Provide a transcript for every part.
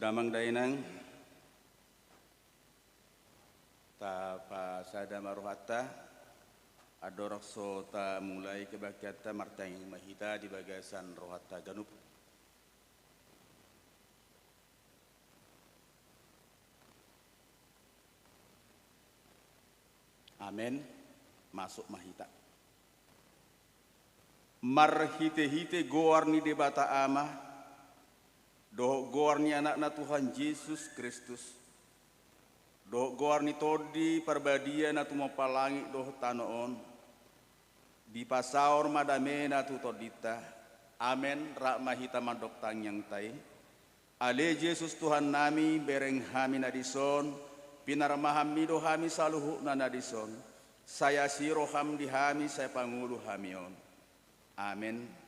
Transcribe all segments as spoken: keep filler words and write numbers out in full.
Damang dainang, tapasada ma rohanta, andorang so tamulai kebaktianta, martangiang ma hita di bagasan rohanta ganup. Amen. Masuk ma hita. Marhite-hite goar ni Debata Ama, dohot goar ni Anakna Tuhan Jesus Kristus, dohot goar ni Tondi Parbadia na tumompa langit dohot tano on, dipasaor ma damena tu tondinta. Amen. Rap ma hita mandok tangiangta i. Ale Jesus Tuhannami, bereng hami na dison, pinarmahanmi do hami saluhutna na dison, sai asi roham di hami, sai pangolu hami on. Amen.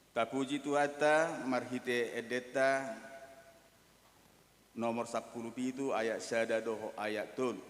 Tapuji Tuhanta marhite endenta nomor sampulu pitu ayat sada dohot ayat tolu.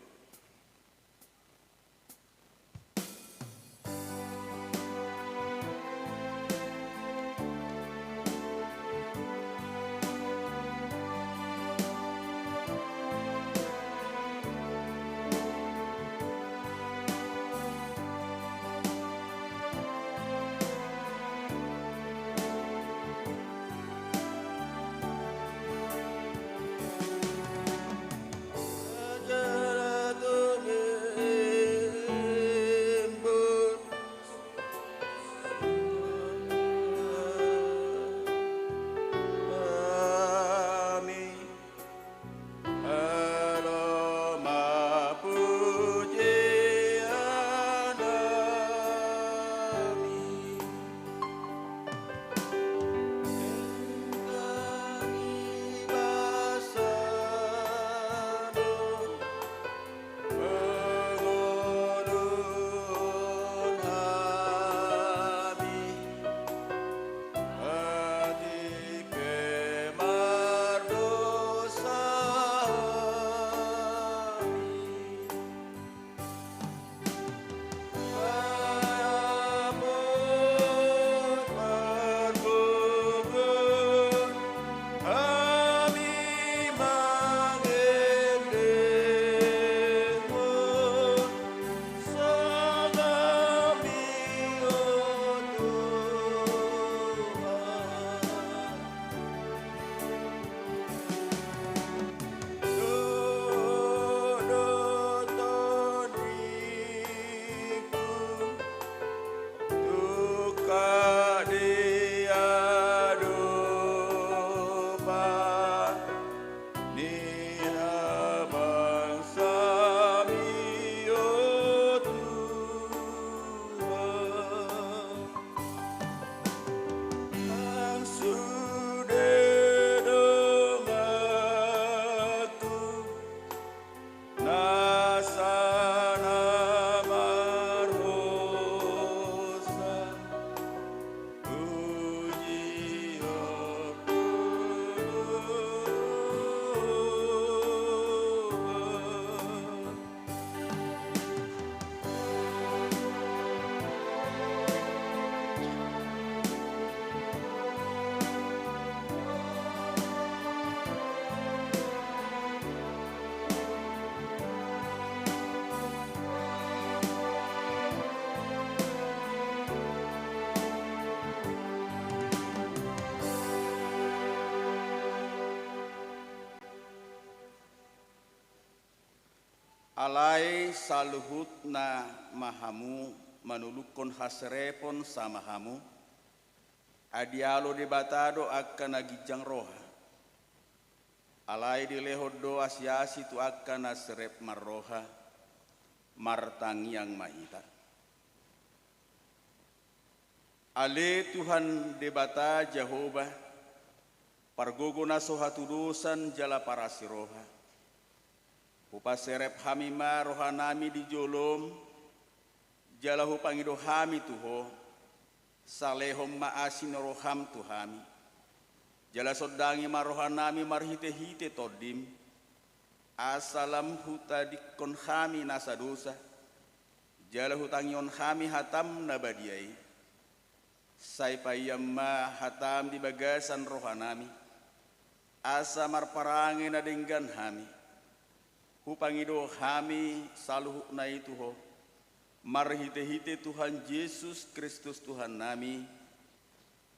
Alai saluhutna ma hamu manulukhon haserepon sama hamu, ai dialo Debata do angka na ginjang roha. Alai dilehon do asi-asi tu angka na serep marroha. Martangiang ma hita. Ale Tuhan Debata Jahowa, pargogo na so hatudosan jala parasi roha, hupaserep hami ma rohanami di jolom, jala hupangido hami tu Ho, salehon ma asi ni roham tu hami, jala sondangi ma rohanami marhite-hite Tondim, asa lam hutadingkon hami nasa dosa, jala hutangihon hami hatam na badia i. Sai paian ma hatam di bagasan rohanami, asa marparange na denggan hami. Hupangido hami saluhutna i tu Ho, marhitehite Tuhan Jesus Kristus Tuhannami.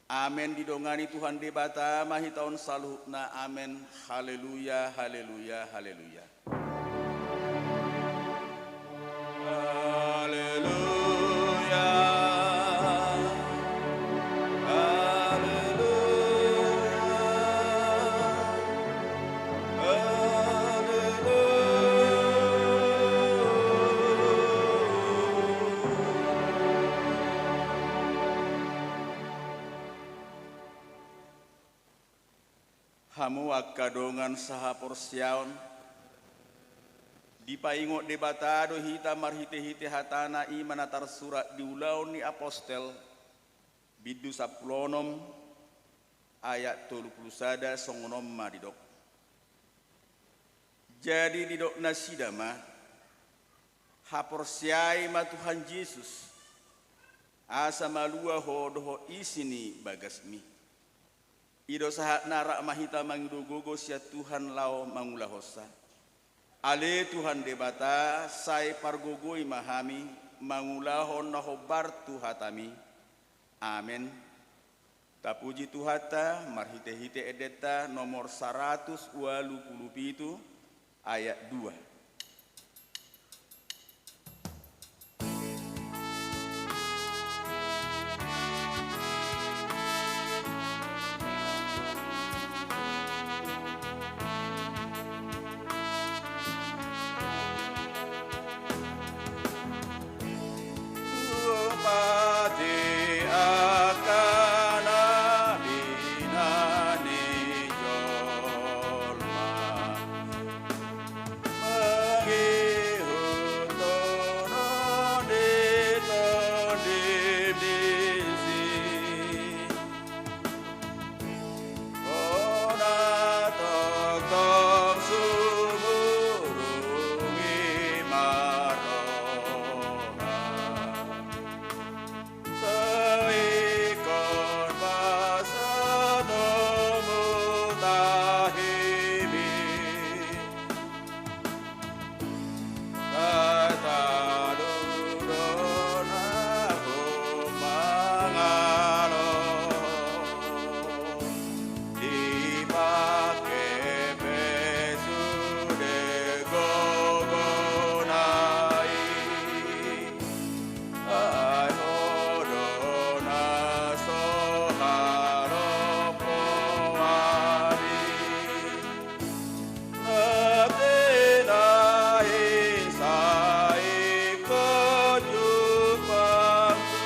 Amen. Didongani Tuhan Debata ma hita on saluhutna. Amen. Haleluya, haleluya, haleluya. Haleluya. Haleluya. Haleluya. Hamu angka dongan sahaporseaon, dipaingot Debata do hita marhitehite hatana i ma na tarsurat di Ulaon ni Apostel, bindu sampulu onom, ayat tolu pulu sada, songon on ma didok. Jadi didok nasida ma: Haporseai ma Tuhan Jesus, asa malua ho dohot isi ni bagasmi. I do sahatna, rap ma hita mangido gogo sian Tuhan laho mangulahonsa. Ale Tuhan Debata, sai pargogoi ma hami mangulahon na hombar tu hatami. Amen. Tapuji Tuhanta marhitehite endenta nomor saratus ualu pulu pitu, ayat dua. Pati angka na binahen ni jolma, mangihuthon on di tondi disi. Hona tongtong sumurung i ma roha, sahingkon basa tombu tahimi. Sai talu do na humangalo, dipangke pe sude gogona i. Ai Ho do na so halompoan i. Nang tena i sahingkon jumpangku.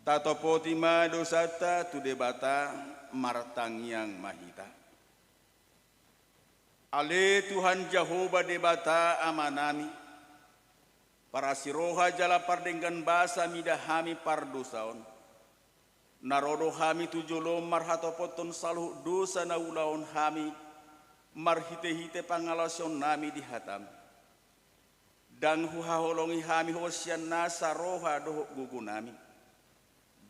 Tatopoti ma dosanta tu Debata, martangiang ma hita. Ale Tuhan Jahowa Debata Amanami, parasi roha jala pardenggan basa mida hami pardosa on. Na ro do hami tu jolom marhatopothon saluhut dosa na ulaon hami marhitehite pangalaosionnami di hatam. Ndang huhaholongi hami Ho sian nasa roha dohot gogonami.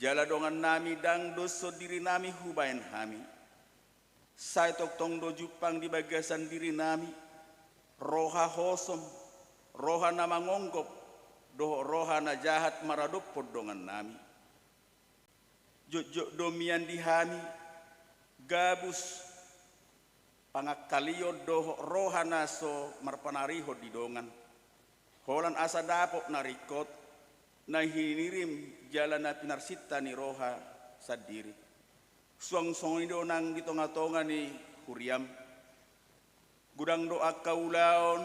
Jala dongannami ndang doshon dirinami hubahen hami. Sai tongtong do jumpang di bagasan dirinami roha hosom, roha na mangonggop, dohot roha na jahat maradophon dongannami. Jotjot do mian di hami gabus, pangangkalion dohot roha na so marpanarihon di dongan, holan asa dapot na ringkot, na hinirim jala na pinarsinta ni roha sandiri. Suang songon i do nang di tongatonga ni huriam. Godang do angka ulaon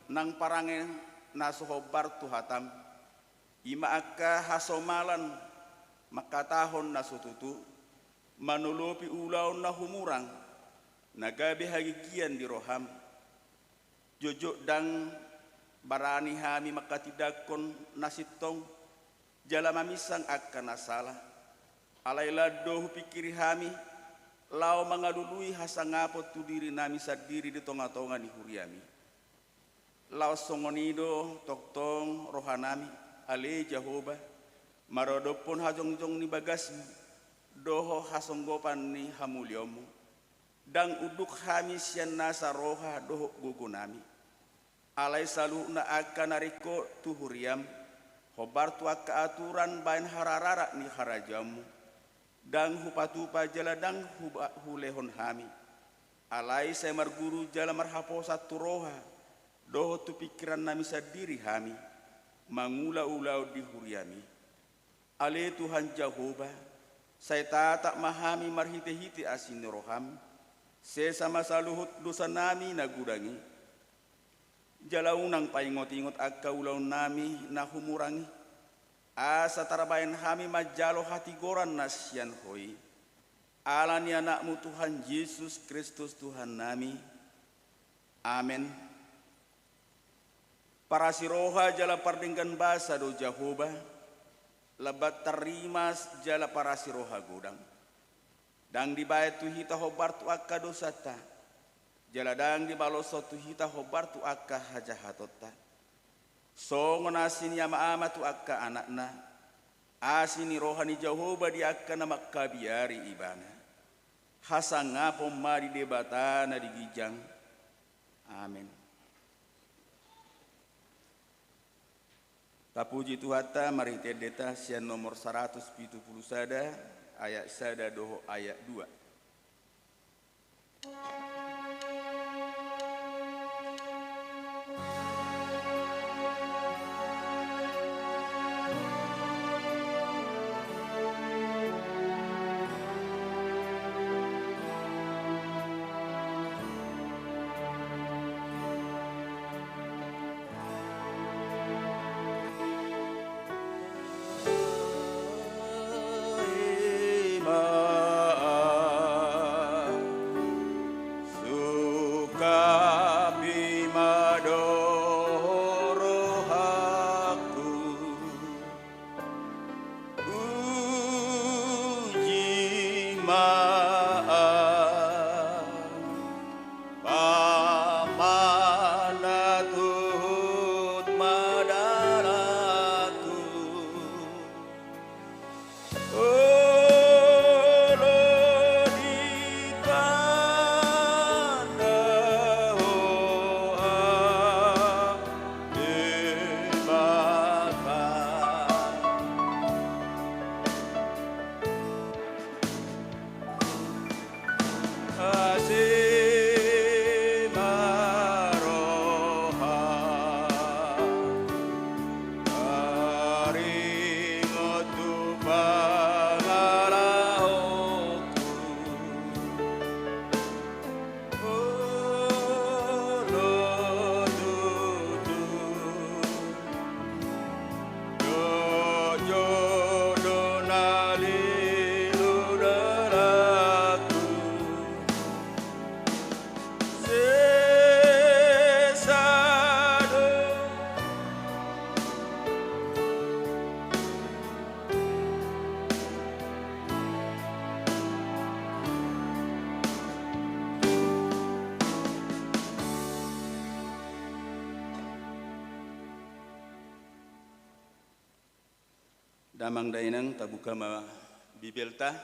nang parange na so hombar tu hatam. I ma angka hasomalan mangkatahon na so tutu, manolopi ulaon na humurang, na gabe hagigian di roham. Jotjot ndang barani hami mangkatindangkon na sintong, jala maminsang angka na sala. Alai lan do hupingkiri hami laho mangalului hasangapon tu dirinami sandiri di tongatonga ni huriami. Laos songon i do tongtong rohanami, ale Jahowa, maradophon hajongjong ni bagasmu dohot hasonggopan ni hamuliaonmu. Ndang unduk hami sian nasa roha dohot gogonami. Alai saluhutna angka na ringkot tu huriam, hombar tu angka aturan baen harararat ni harajaonmu, ndang hupatupa jala ndang huba-, hulehon hami. Alai sai marguru jala marhaposan tu roha dohot tu pingkirannami sandiri hami, mangula ulaon di huriami. Ale Tuhan Jahowa, sai tatap ma hami marhitehite asi ni roham, sesa ma saluhut dosanami na godang i. Jala unang paingotingot angka ulaonnami na humurang i, asa tarbaen hami manjalo hatigoran na sian Ho i. Ala ni Anakmu Tuhan Jesus Kristus Tuhannami. Amen. Parasi roha jala pardenggan basa do Jahowa, lambat tarrimas jala parasi roha godang. Ndang dibaen tu hita hombar tu angka dosanta, jala ndang dibaloshon tu hita hombar tu angka hajahatonta. Songon asi ni ama-ama tu angka anakna, asi ni roha ni Jahowa di angka na mangkabiari ibana. Hasangapon ma di Debata na di ginjang. Amen. Tapuji Tuhanta marhite endenta sian nomor saratus pitu pulu sada, ayat sada dohot ayat dua. Sungkapi ma do rohangku. Uji ma Paman na tuhut ma dalanku. Olo di tanda Ho, Debata. Asi ma roha, taringot tu pangalahoku. Olo tutu. Jotjot do na lilu dalanku. Sesa do. Damang dainang, tabuka ma Bibelta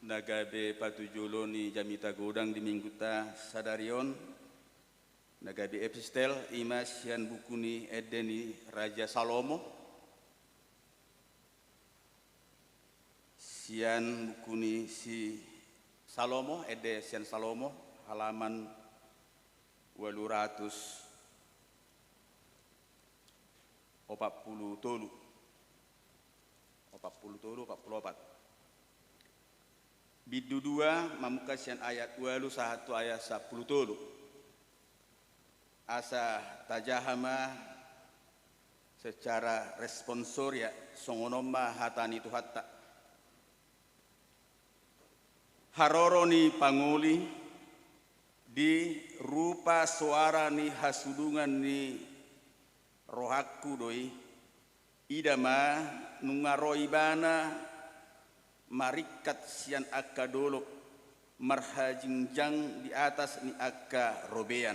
na gabe patujolo ni jamita godang di minggunta sadari on, na gabe epistel, i ma sian buku ni ende ni Raja Salomo. Sian buku ni si Salomo, ende sian Salomo, halaman ualu ratus opat pulu tolu. Opat pulu tolu, opat pulu opat. Bindu dua, mamungka sian ayat ualu sahat tu ayat sampulu tolu. Asa tajaha ma secara responsoria, songon on ma hata ni Tuhanta. Haroro ni pangoli di rupa soara ni hasudungan ni rohangku do i. Ida ma, nunga ro ibana maringkat sian angka dolok, marhajingjang di atas ni angka robean.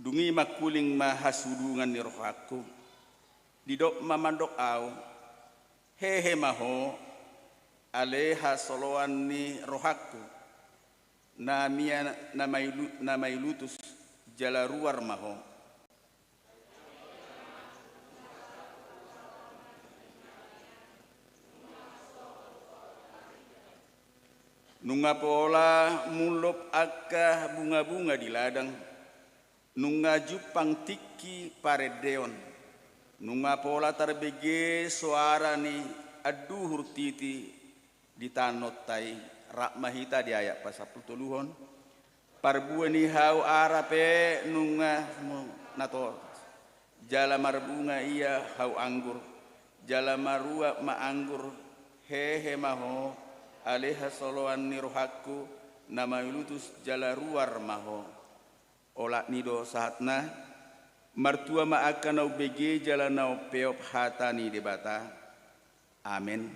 Dung i mangkuling ma hasudungan ni rohangku. Didok ma mandok ahu, hehe ma ho, ale hasoloan ni rohangku. Na mia na mailu-, na mailutus jala ruar ma ho. Nunga pola mulop angka bunga-bunga di ladang, nunga jumpang tingki parendeon, nunga pola tarbege soara ni anduhur titi di tano ta i. Rap ma hita di ayat pasampulu toluhon. Parbue ni hau ara pe nunga mu-, na torop, jala marbunga ia hau anggur, jala maruap ma anggur, hehe ma ho, ale hasoloan ni rohangku, na mailutus jala ruar ma ho. Olat ni do sahatna. Martua ma angka na umbege jala na umpeop hata ni Debata. Amen.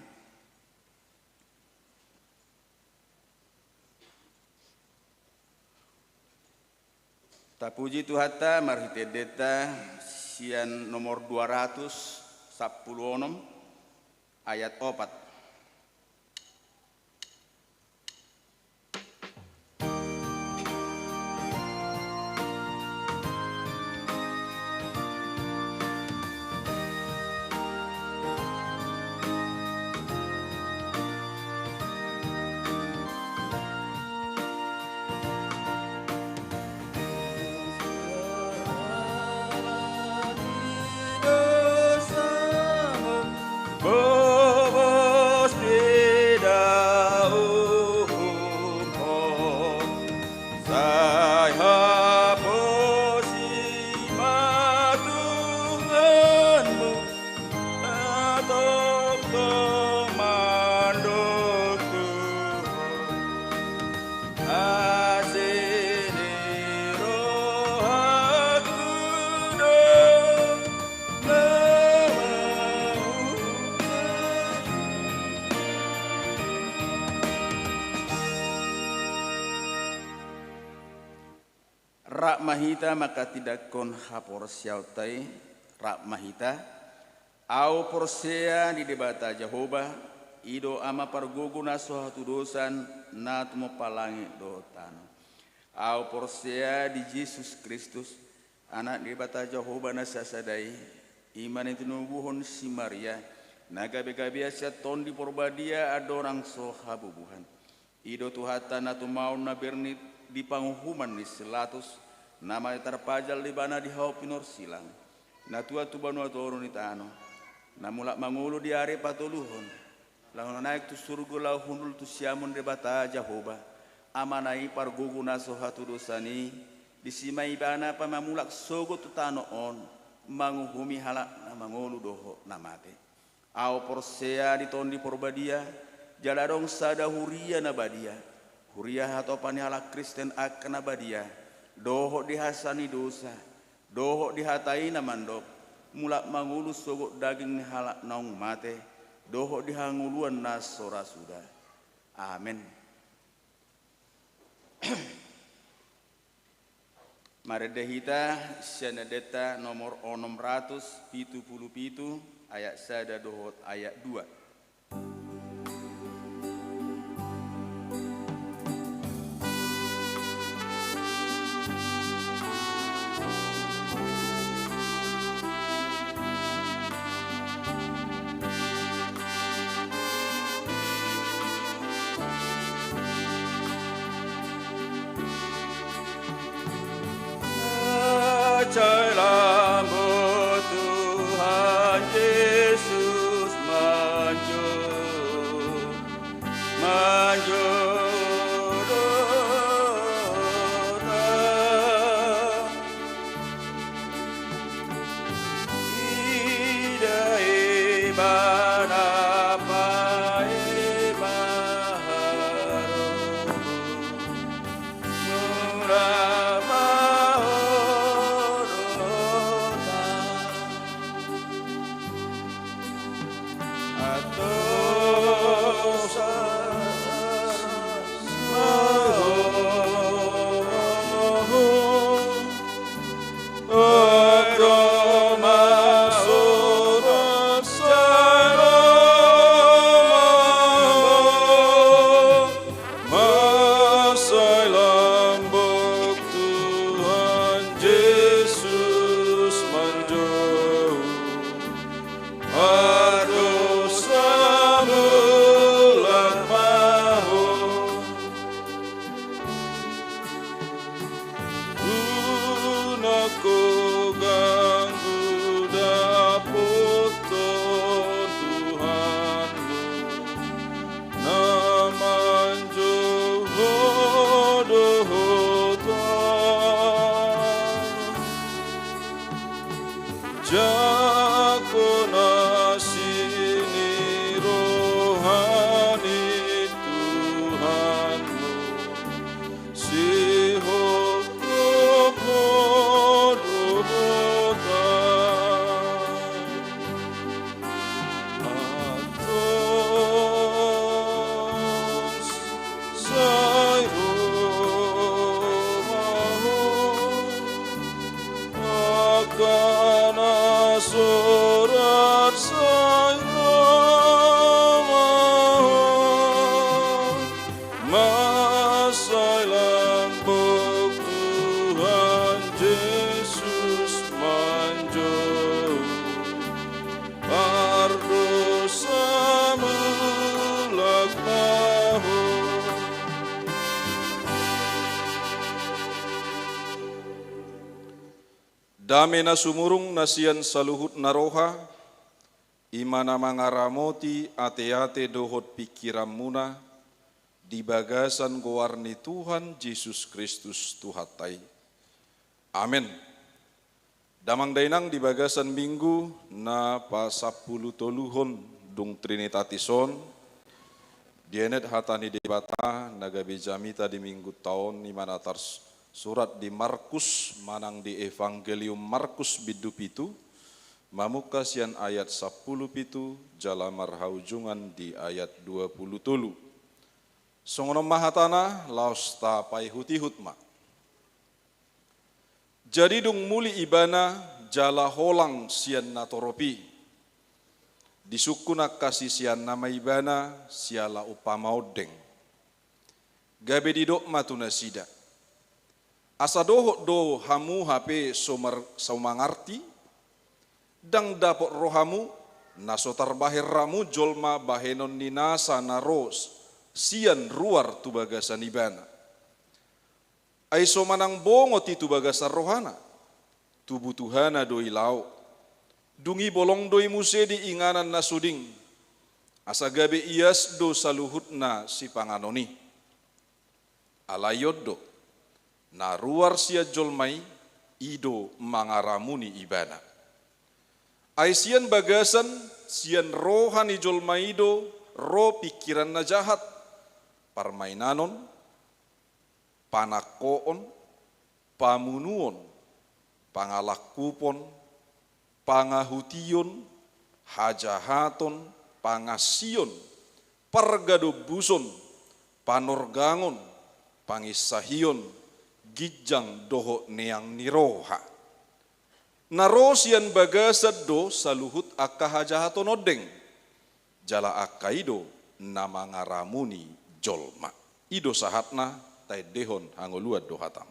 Tapuji Tuhanta marhite endenta sian nomor dua ratus sampulu onom ayat opat. Sai haposi ma Tuhanmu, na tongtong mandok Tuhan. Asi ni rohangku do na mangucap. Rap ma hita manghatindanghon haporseaonta i, rap ma hita. Ahu porsea di Debata Jahowa, i do Ama pargogo na so hatudosan, na tumompa langit dohot tano. Ahu porsea di Jesus Kristus, Anak ni Debata Jahowa na sasada i, i ma na tinobuhon si Maria, na gabegabean sian Tondi Porbadia andorang so habubuhan. I do Tuhanta na tumaon na bernit di panguhuman ni si Pilatus, na mate tarpajal do ibana di hau pinorsilang, na tuat tu banua toru ni tano, na mulak mangolu di ari patoluhon, laho na naeng tu surgo laho hundul tu siamun Debata Jahowa, Amana i pargogo na so hatudosan i, disi ma ibana pamamulak sogot tu tano on, manguhumi halak na mangolu dohot na mate. Ahu porsea di Tondi Porbadia, jala adong sada huria na badia, huria hatopan ni halak Kristen angka na badia, dohot di hasesaan ni dosa, dohot di hata i na mandok, mulak mangolu sogot daging ni halak naung mate, dohot di hangoluan na so ra suda. Amen. Marende hita sian endenta nomor onom ratus pitu pulu pitu, ayat sada dohot ayat dua. Sai lambok Tuhan Jesus manjou, manjou dohot hita. Ida ibana paima haromo, mura ma ho dohot hita. Ato saras ma ho. Pardosa mulak ma ho. Unang ho ganggu, dapothon Tuhanmu na manjou ho dohot ahu. Jangkon na asi ni roha ni Tuhanmu, sihophophop ho dohot ahu. Antong sai ro ma ho, angka na so rap sai ro ma ho. Mansai lambok Tuhan Jesus manjou, pardosa mulak ma ho. Dame na sumurung na sian saluhut na roha, i ma na mangaramoti ateate dohot pingkiranmuna di bagasan goar ni Tuhan Jesus Kristus Tuhanta i. Amen. Damang dainang, di bagasan minggu na pasampulutoluhon dung Trinitatis on, dienet hata ni Debata na gabe jamita di minggunta on, i ma na tarsurat di Markus manang di Evangelium Markus bindu pitu, mamungka sian ayat sampulu pitu jala marhaujungan di ayat dua pulu tolu. Songon on ma hatana, laos tapaihutihut ma. Jadi dung muli Ibana jala holang sian natorop i, disungkun angka siseanna ma Ibana siala umpama ondeng. Gabe didok ma tu nasida: Asa dohot do hamu hape so mar-, so mangarti? Ndang dapot rohamu, na so tarbahen ramu jolma bahenon ni nasa na ro s-, sian ruar tu bagasan ibana? Ai so manang bongot i tu bagasan rohana, tu butuhana do i laho. Dung i bolong do i muse di inganan na suding, asa gabe ias do saluhutna sipanganon i. Alai on do, na ruar sian jolma i, i do mangaramuni ibana. Ai sian bagasan, sian roha ni jolma i do ro pingkiran na jahat, parmainanon, panangkoon, pamunuon, pangalangkupon, pangahution, hajahaton, pangansion, pargadombuson, panorgangon, panginsahion, ginjang dohot neang ni roha. Na ro sian bagasan do saluhut angka hajahaton ondeng, jala angka i do na mangaramuni jolma. I do sahatna, taendehon hangoluan do hatam.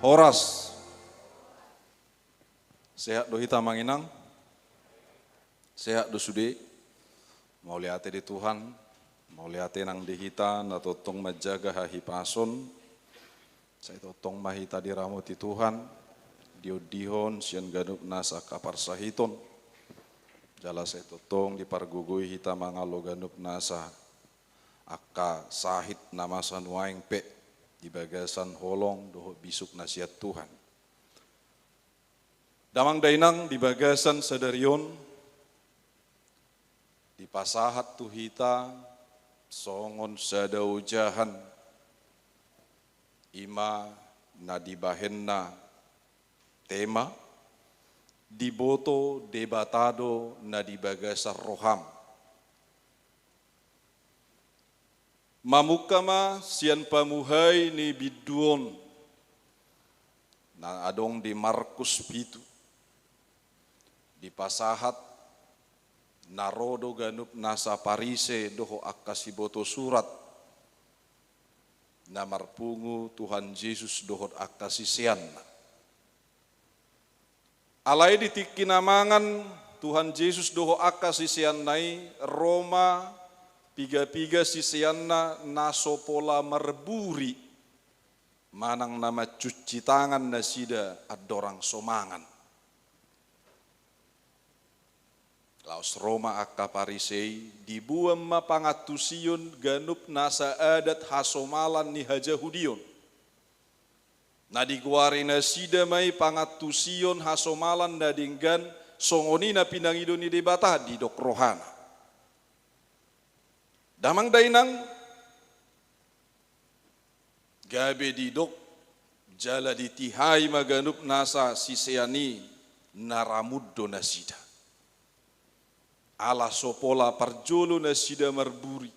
Horas. Sehat do hita, Amang Inang? Sehat do sude? Mauliate di Tuhan. Mauliate nang di hita na tongtong manjaga hahipason. Sai tongtong ma hita diramoti Tuhan, diondihon sian ganup nasa angka parsahiton. Jala sai tongtong dipargogoi hita mangalo ganup nasa angka sahit na masa nuaeng pe di bagasan holong dohot bisuk na sian Tuhan. Damang dainang, di bagasan sadari on dipasahat tu hita songon sada ojahan, i ma na dibahenna tema, diboto Debata do na di bagasan roham. Mamungka ma sian pamuhai ni bindu on na adong di Markus pitu. Dipasahat na ro do ganup nasa Parise dohot angka siboto surat na marpungu Tuhan Jesus dohot angka siseanna. Alai di tingki na mangan Tuhan Jesus dohot angka siseanna i, ro ma piga-piga siseanna na so pola marburi manang na mancunci tangan nasida andorang so mangan. Laos ro ma angka Parise i, diboan ma pangantusion ganup nasa adat hasomalan ni hajahudion. Na digoari nasida ma i pangantusion hasomalan na denggan, songon i na pinangido ni Debata didok rohana. Damang dainang, gabe didok jala ditihai ma ganup nasa sisean i na ramun do nasida. Ala so pola parjolo nasida marburi.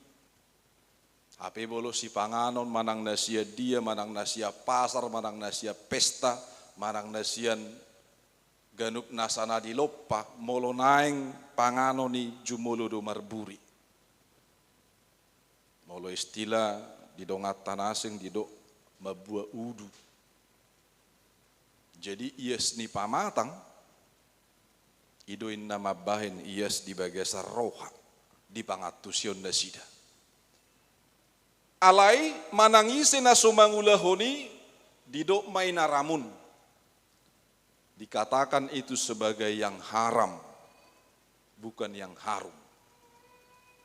Hape molo sipanganon manang na sian dia, manang na sian pasar, manang na sian pesta, manang na sian ganup nasa na dilompa, molo naeng panganon i jumolo do marburi. Molo istilah di donganta na asing didok mambuat udu. Jadi ias ni pamatang, i do inna mambahen ias di bagasan roha, di pangantusion nasida. Alai manang ise na so mangulahon i, didok ma i na ramun. Dikatakan itu sebagai yang haram, bukan yang harum.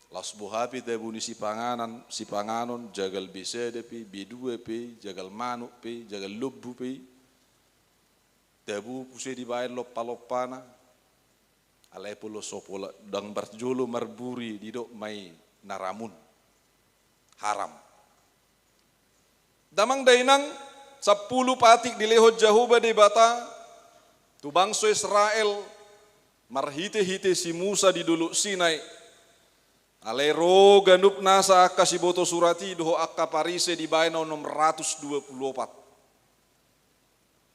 Laos boha pe tabu ni sipanganan, sipanganon, jagal be sada pe, be dua pe, jagal manuk pe, jagal lombu pe, tabu muse dibaen lompa-lompana, alai molo so pola ndang parjolo marburi didok ma i na ramun, haram. Damang dainang, sampulu patik dilehon Jahowa Debata tu bangso Israel marhite-hite si Musa di Dolok Sinai. Alai ro ganup nasa angka siboto surat i dohot angka Parise dibaen onom ratus dua pulu opat.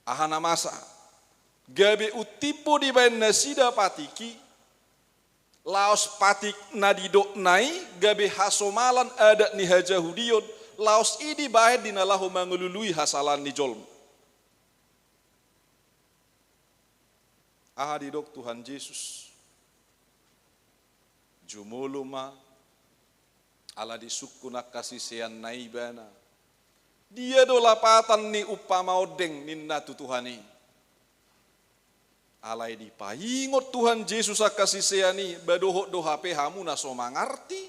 Aha na masa? Gabe untimbo dibaen nasida patik i, laos patik na didokna i gabe hasomalan adat ni hajahudion, laos i dibaen di na laho mangalului hasalaan ni jolma. Aha didok Tuhan Jesus? Jumolo ma, ala disungkun angka siseanna i ibana. Dia do lapatan ni umpama ondeng ninna tu Tuhan i? Alai dipaingot Tuhan Jesus angka sisean i, ba dohot do hape hamu na so mangarti?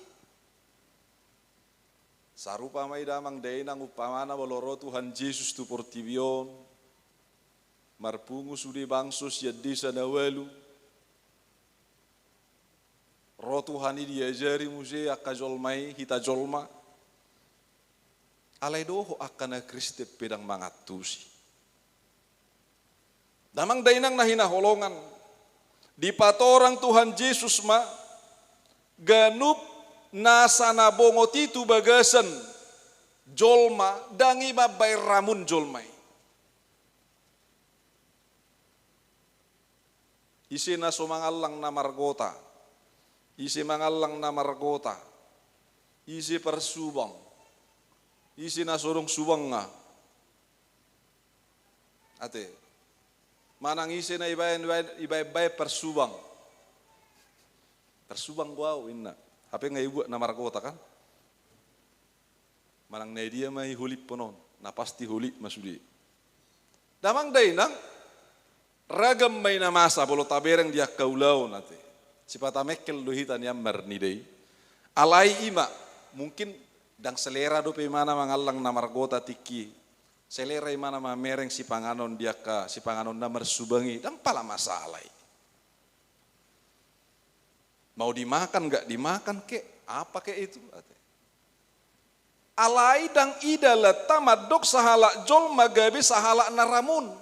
Sarupa ma i damang dainang umpamana molo ro Tuhan Jesus tu portibi on, marpungu sude bangso sian desa na ualu. Ro Tuhan i diajari muse angka jolma i, hita jolma. Alai dohot angka na Kristen pe ndang mangantusi. Damang dainang na hinaholongan, dipatorang Tuhan Jesus ma ganup nasa na bongot i tu bagasan jolma, ndang i mambaen ramun jolma i. Ise na so mangallang na margota, ise mangallang na margota, ise parsubang, ise na so adong subangna. Ate. Manang ise na ibaen, ibaen, ibaen, baen parsubang. Parsubang do au, inna. Hape nga ibuat na margota, kan? Manang na dia ma i holip on, na pasti holip ma sude. Damang dainang, ragam ma i na masa, molo tabereng di angka ulaon, ate. Sipata mengkel do hita nian marnida i. Alai i ma, mungkin ndang selera dope imana mangallang na margota tingki. Selera imana mamereng sipanganon di angka sipanganon na marsubang i, ndang pala masalah i. Mau dimakan nggak dimakan kek, apa kek itu, ate. Alai ndang i dalanta mandok sahalak jolma gabe sahalak na ramun.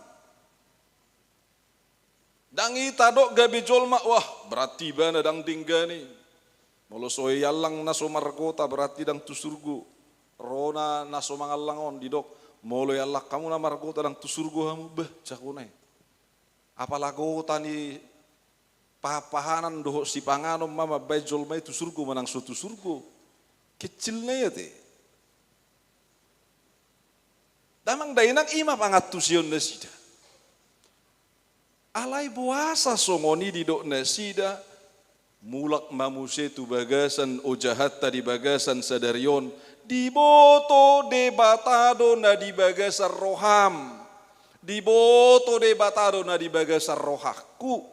Ndang i tadok gabe jolma, wah, berarti ibana ndang denggan i. Molo so iallang na so margota, berarti ndang tu surgo. Ro na, na so mangallang on, didok, molo iallang hamu na margota, ndang tu surgo hamu, bah, jago na i. Apala gota ni pahanpahanan dohot sipanganon ma mambaen jolma i tu surgo manang so tu surgo. Kecil na i, ate. Damang dainang, i ma pangantusion nasida. Alai boasa songon i didok nasida, mulak ma muse tu bagasan ojahanta di bagasan sadari on, diboto Debata do na di bagasan roham. Diboto Debata do na di bagasan rohangku.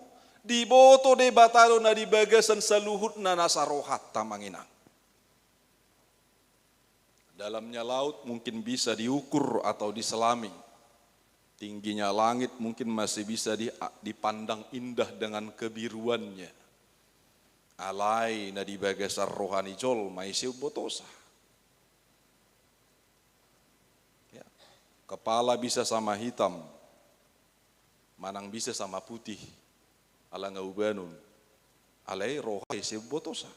Diboto Debata do na di bagasan saluhutna nasa rohanta, amang inang. Dalamnya laut mungkin bisa diukur atau diselami. Tingginya langit mungkin masih bisa di-, dipandang indah dengan kebiruannya. Alai na di bagasan roha ni jolma, ise umbotosa. Ya. Kepala bisa sama hitam, manang bisa sama putih, ala nga ubanon. Alai roha, ise umbotosa.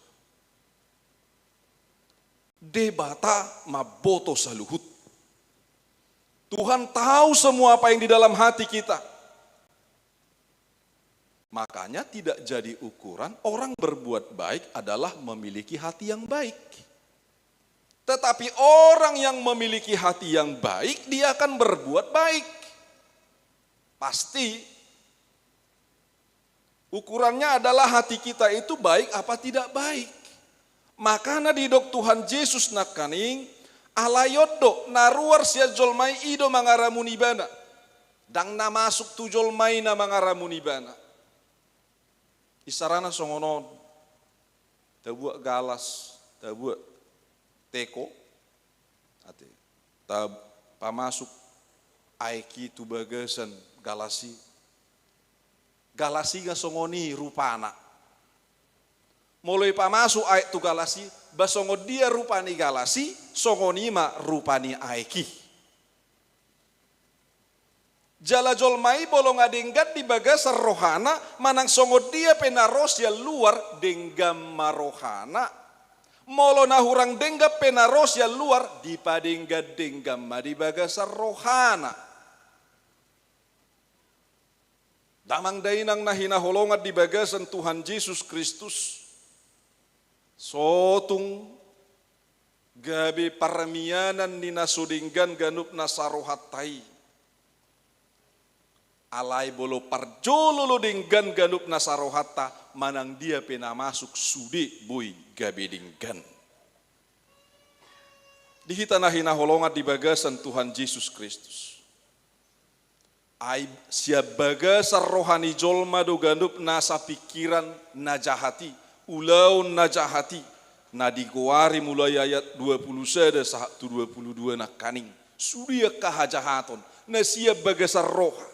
Debata mamboto saluhut. Tuhan tahu semua apa yang di dalam hati kita. Makanya tidak jadi ukuran orang berbuat baik adalah memiliki hati yang baik. Tetapi orang yang memiliki hati yang baik, dia akan berbuat baik. Pasti. Ukurannya adalah hati kita itu baik apa tidak baik. Makana didok Tuhan Jesus nangkaning, alai on do, na ruar sian jolma i, i do mangaramuni ibana. Ndang na masuk tu jolma i na mangaramuni ibana. Isarana songon on. Tabuat galas, tabuat teko, ate, ta-, pamasuk aek i tu bagasan galas i. Galas i nga songon i rupana. Molo ipamasuk aek tu galas i, ba songon dia rupa ni galas i, songon i ma rupa ni aek i. Jala jolma i molo nga denggan di bagasan rohana, manang songon dia pe na ro sian luar, denggan ma rohana. Molo na hurang denggan pe na ro sian luar, dipadenggan-denggan ma di bagasan rohana. Damang dainang na hinaholongan di bagasan Tuhan Jesus Kristus, so tung gabe parmianan ni na so denggan ganup nasa rohanta i. Alai molo parjolo do denggan ganup nasa rohanta, manang dia pe na masuk sude boi gabe denggan. Di hita na hinaholongan di bagasan Tuhan Jesus Kristus. Ai sian bagasan roha ni jolma do ganup nasa pingkiran na jahat i, ulaon na jahat i, na digoari mulai ayat dua puluh sada sahat tu dua puluh dua nangkaning. Sude angka hajahaton na sian bagasan roha.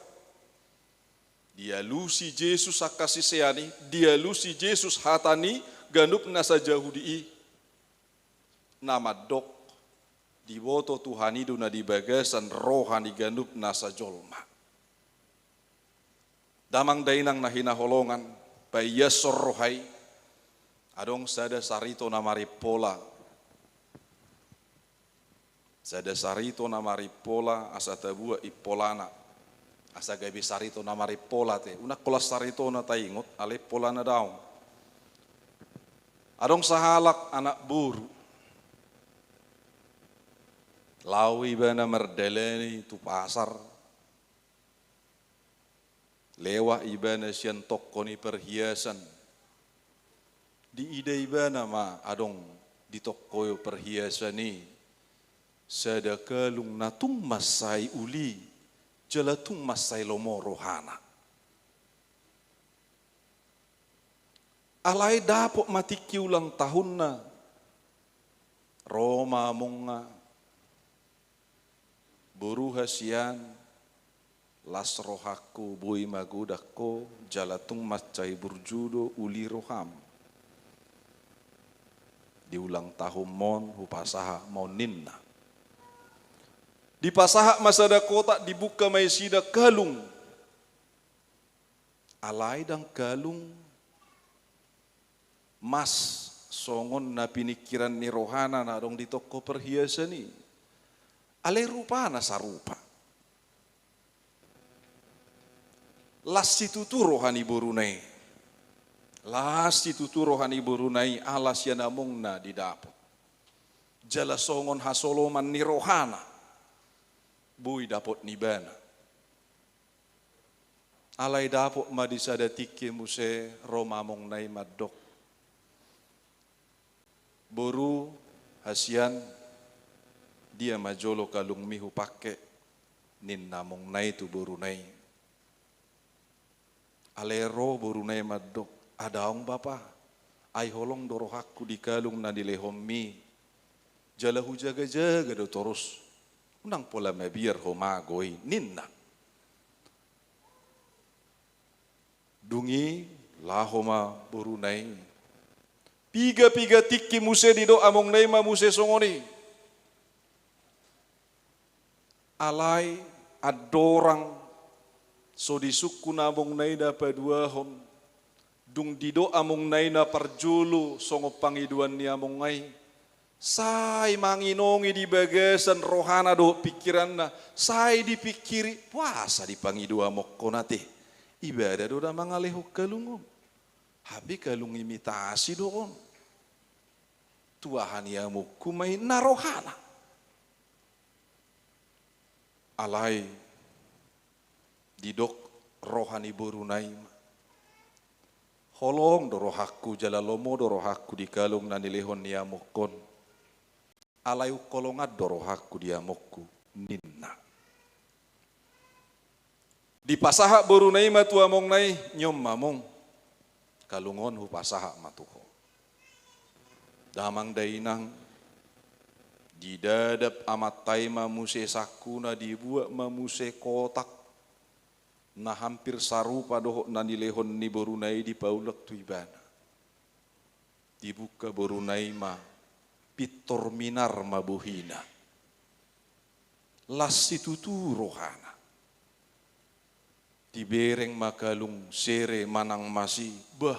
Dialusi Jesus angka sisean i, dialusi Jesus hata ni ganup nasa Jahudi i. Na mandok, diboto Tuhan i do na di bagasan roha ni ganup nasa jolma. Damang dainang na hinaholongan, paiashon roha i, adong sada sarito na marimpola. Sada sarito na marimpola, asa tabuat impolana. Asa gabe sarito na marimpola ate. Unang holan saritona taingot, alai impolana daong. Adong sahalak anak boru. Laho ibana mardalani tu pasar. Lewat ibana sian tongko ni parhiasan. Diida ibana ma adong di tongko parhiasan i sada kalung na tung mansai uli, jala tung mansai lomo rohana. Alai dapot ma tingki ulang tahunna, ro ma amongna, "Boru hasian, las rohangku, boi ma godang ho, jala tung mansai burju do uli roham. Di ulang tahunmon hupasahat ma on," ninna. Dipasahat ma sada kotak, dibuka ma isina, kalung. Alai ndang kalung mas songon na piningkiran ni rohana na adong di tongko parhiasan i. Alai rupana sarupa. Las situtu roha ni boruna i. Las situtu roha ni boruna i ala sian amongna didapot. Jala songon hasoloman ni rohana boi dapot ni ibana. Alai dapot ma di sada tingki muse, ro ma amongna i mandok, "Boru hasian, dia ma jolo kalungmi hupangke?" ninna amongna i tu boruna i. Alai ro boruna i mandok, "Adaong bapa, ai holong do rohangku di kalung na nilehonmi, jala hujagajaga do torus, unang pola mabiar ho mago i," ninna. Dung i laho ma boruna i. Piga-piga tingki muse didok amongna i ma muse songon i. Alai andorang so disungkun amongna i na paduahon, dung didok amongna i na parjolo songon pangidoan ni amongna i, sai manginongi di bagasan rohana dohot pingkiranna, sai dipingkiri, "Boasa dipangido amongkon ate? Ibana do na mangalehon kalung on. Hape kalung imitasi do on. Tu aha ni amongku ma i?" ninna rohana. Alai didok roha ni boruna i ma, "Holong do rohangku jala lomo do rohangku di kalung na nilehon ni amongkon. Alai ungkolongan do rohangku di amongku," ninna. Dipasahat boruna i ma tu amongna i, "Nion ma among, kalung on hupasahat ma tu ho." Damang dainang, didadap amanta i ma muse sangkuna, dibuat ma muse kotak na hampir sarupa dohot na nilehon ni boruna i dipaulak tu ibana. Dibuka boruna i ma, pintor minar ma bohina. Las situtu rohana. Dibereng ma kalung sere manang mas i, bah,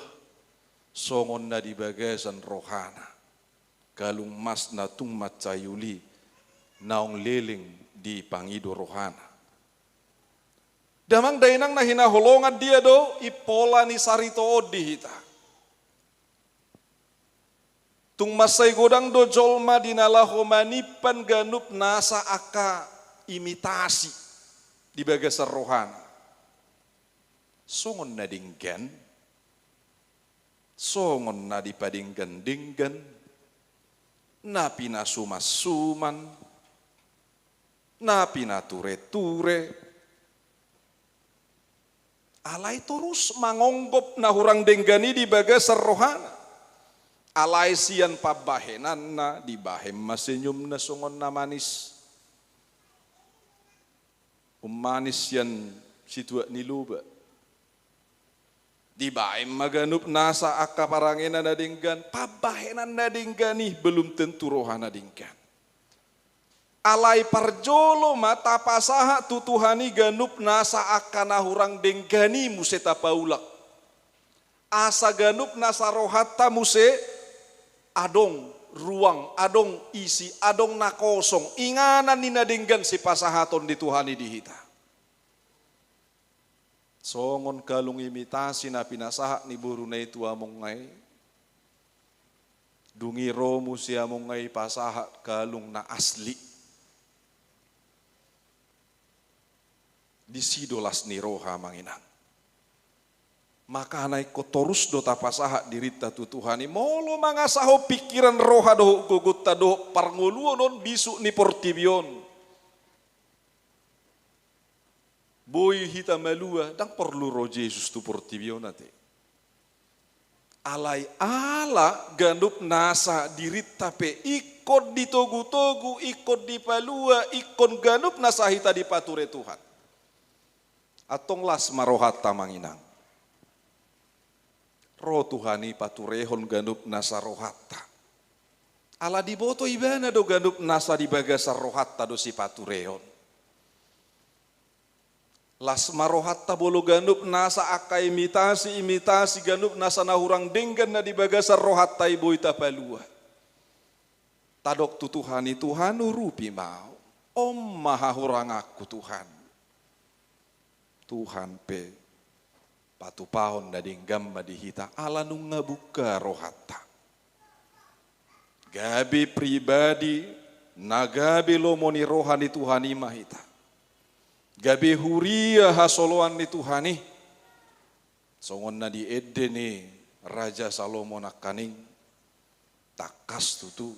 songon na di bagasan rohana. Kalung mas na tung mansai uli, naung leleng dipangido rohana. Damang dainang na hinaholongan, dia do impola ni sarita on di hita? Tung mansai godang do jolma di na laho manimpan ganup nasa angka imitasi di bagasan rohana. Songon na denggan, songon na dipadenggan-denggan, na pinasuman-suman, na pinatureture, alai torus mangonggop na hurang denggan i di bagasan rohana. Alai sian pambahenanna dibahen ma senyumna songon na manis. Ummanis sian situak ni loba. Dibahen ma ganup nasa angka parangena na denggan, pambahenan na denggan i belum tentu roha na denggan. Alai parjolo ma tapasahat tu Tuhan i ganup nasa angka na hurang denggan i muse tapaulak. Asa ganup nasa rohanta muse adong ruang, adong isi, adong na kosong, inganan ni na denggan sipasahaton ni Tuhan i di hita. Songon kalung imitasi na pinasahat ni boruna i tu amongna i, dung i ro muse amongna i pasahat kalung na asli. Disi do las ni roha, amang inang. Makana ingkon torus do tapasahat dirinta tu Tuhan i, molo mangasahon pingkiran, roha dohot gogonta dohot parngoluon on, bisuk ni portibi on. Boi hita malua, ndang porlu ro Jesus tu portibi on ate. Alai ala ganup nasa dirinta pe ingkon ditogutogu, ingkon dipalua, ingkon ganup nasa hita dipature Tuhan. Antong las ma rohanta, amang inang. Ro Tuhan i paturehon ganup nasa rohanta. Ala diboto Ibana do ganup nasa di bagasan rohanta do sipaturehon. Las ma rohanta molo ganup nasa angka imitasi-imitasi, ganup nasa na hurang denggan na di bagasan rohanta i boi tapalua. Tadok tu Tuhan i, Tuhan, urupi ma Ahu. On ma hahuranganku, Tuhan. Tuhan pe patupahon na denggan ma di hita, ala nunga buka rohanta. Gabe pribadi na gabe lomo ni roha ni Tuhan i ma hita. Gabe huria hasoloan ni Tuhan i. Songon na diende ni Raja Salomo nangkaning, tangkas tutu,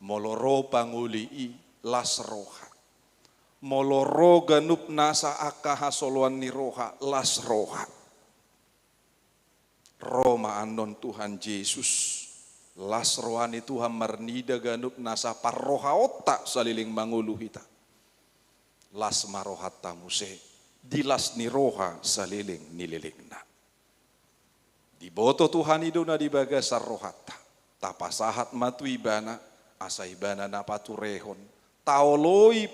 molo ro pangoli i, las roha. Molo ro ganup nasa angka hasoloan ni roha, las roha. Ro ma annon Tuhan Jesus, las roha ni Tuhan marnida ganup nasa parrohaonta saleleng mangolu hita. Las ma rohanta muse di las ni roha saleleng ni lelengna. Diboto Tuhan i do na di bagasan rohanta. Tapasahat ma tu Ibana, asa Ibana na paturehon. Taoloi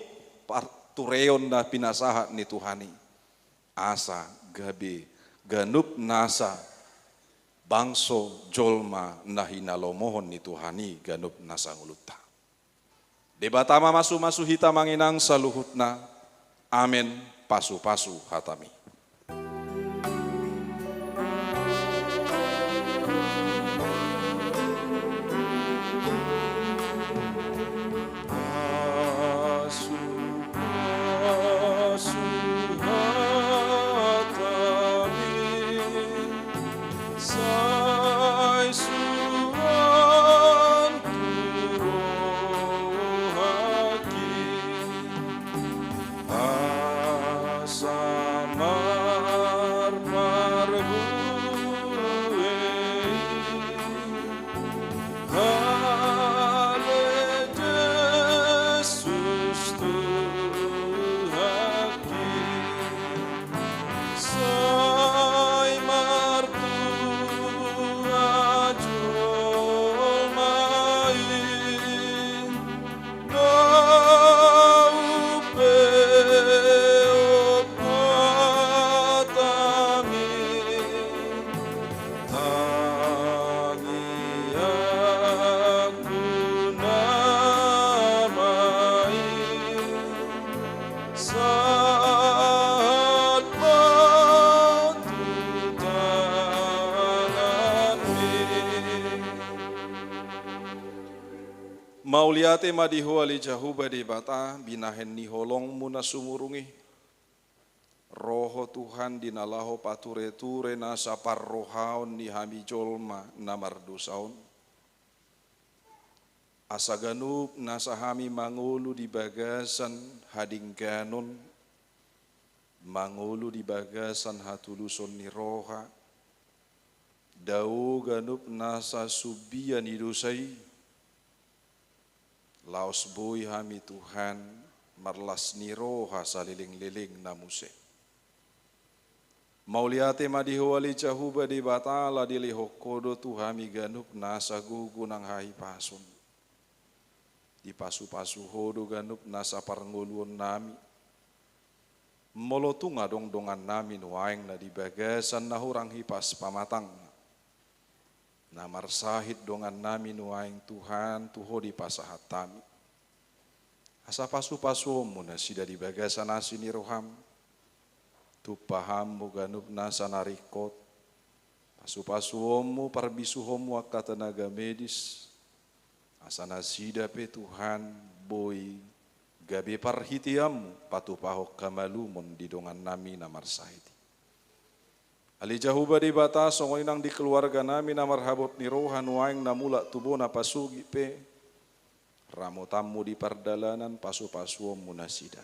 patureon na pinasahat ni Tuhan i. Asa gabe ganup nasa bangso jolma na hinalomohon ni Tuhan i ganup nasa ngolunta. Debata mamasumasu hita, amang inang saluhutna. Amen. Pasupasu hatami. Pasupasu hatami. Sai suan tu rohangki, asa marparbue i. Ale Jesus Tuhanki, sai martua jolma i, na umpeop hatami. Tangiangku nama i, sahat ma tu tanganmi. Mauliate ma di Ho ale Jahowa Debata, binahen ni holongmu na sumurung i. Ro Ho Tuhan di na laho patureture nasa parrohaon ni hami jolma na mardosa on. Asa ganup nasa hami mangolu di bagasan hadengganon, mangolu di bagasan hatuluson ni roha, dao ganup nasa sumbia ni dosa i, laos boi hami Tuhan marlas ni roha salelenglelengna muse. Mauliate ma di Ho ale Jahowa Debata, ala dilehon Ho do tu hami ganup nasa gogo nang hahipason. Dipasupasu Ho do ganup nasa parngoluonnami. Molo tung adong dongannami nuaeng na di bagasan na hurang hipas pamatangna, na marsahit dongannami nuaeng Tuhan tu Ho dipasahat hami. Asa pasupasuonmu nasida di bagasan asi ni roham. Tumpahanmu ganup nasa na ringkot. Pasupasuonmu, parbisuhonmu angka tenaga medis, asa nasida pe Tuhan boi gabe parhiteanmu patupahon hamalumon di dongannami na marsahit i. Ale Jahowa Debata, songon i nang di keluarga nami na marhabot ni roha nuaeng na mulak tu bona pasogit pe, ramotanmu di pardalanan, pasupasuonmu nasida.